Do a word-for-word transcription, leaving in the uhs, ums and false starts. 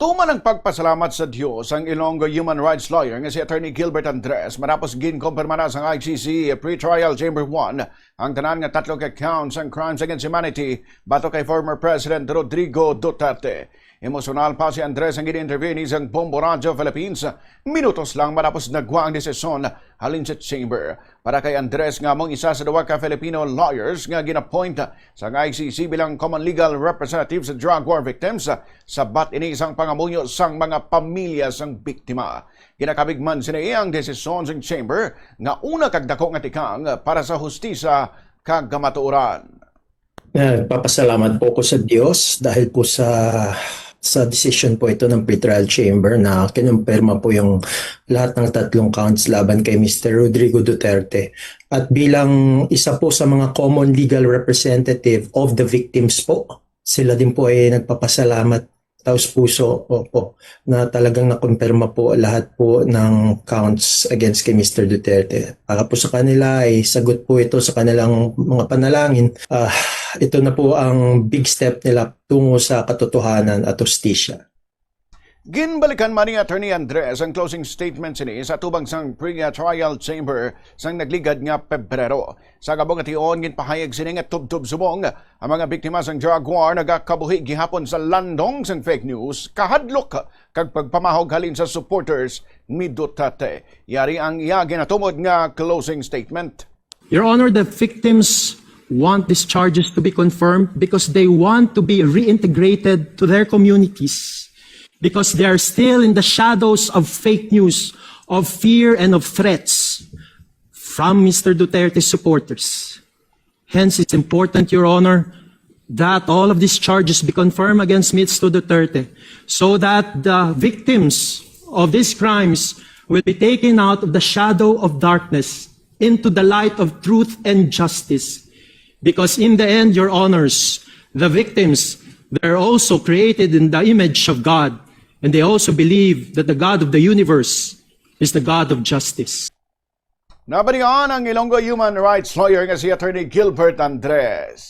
Tuman ang pagpasalamat sa Dios ang Ilonggo human rights lawyer nga si Attorney Gilbert Andres matapos ginkumpirma na sang I C C Pretrial Chamber one ang tanan nga tatlo ka counts sang crimes against humanity batok kay former President Rodrigo Duterte. Emosyonal pa si Andres ang gin-interview ni sang Bombo Radyo Philippines minutos lang matapos nagwa ang desisyon halin sa chamber. Para kay Andres nga amo ang isa sa duha ka Filipino lawyers nga gin-appoint sang I C C bilang common legal representative sa drug war victims, sabat ini sang pangamuyo sang mga pamilya sang biktima. Ginakabig man sini ang desisyon sang chamber nga una kag dako nga tikang para sa hustisya kag kamatuoran. Nagpapasalamat po ako sa Diyos dahil po sa sa decision po ito ng pretrial chamber na kinumpirma po yung lahat ng tatlong counts laban kay Mister Rodrigo Duterte. At bilang isa po sa mga common legal representative of the victims po, sila din po ay nagpapasalamat taos puso, opo, na talagang nakumpirma po lahat po ng counts against kay Mister Duterte. Para po sa kanila ay sagot po ito sa kanilang mga panalangin. Ah, ito na po ang big step nila tungo sa katotohanan at hustisya. Ginbalikan man ni Attorney Andres ang closing statement sini sa tubang sang pre-trial chamber sang nagligad nga Pebrero. Sa gabong ation, ginpahayag sini nga tubtob subong ang mga biktima sang drug war nagakabuhi gihapon sa landong sang fake news, kahadlok kag pagpamahog halin sa supporters ni Duterte. Yari ang iya ginatumod nga closing statement. Your Honor, the victims want these charges to be confirmed because they want to be reintegrated to their communities, because they are still in the shadows of fake news, of fear, and of threats from Mister Duterte's supporters. Hence, it's important, Your Honor, that all of these charges be confirmed against Mister Duterte so that the victims of these crimes will be taken out of the shadow of darkness into the light of truth and justice. Because in the end, Your Honors, the victims, they're also created in the image of God, and they also believe that the God of the universe is the God of justice. Nabatian ang Ilonggo human rights lawyer nga si Attorney Gilbert Andres.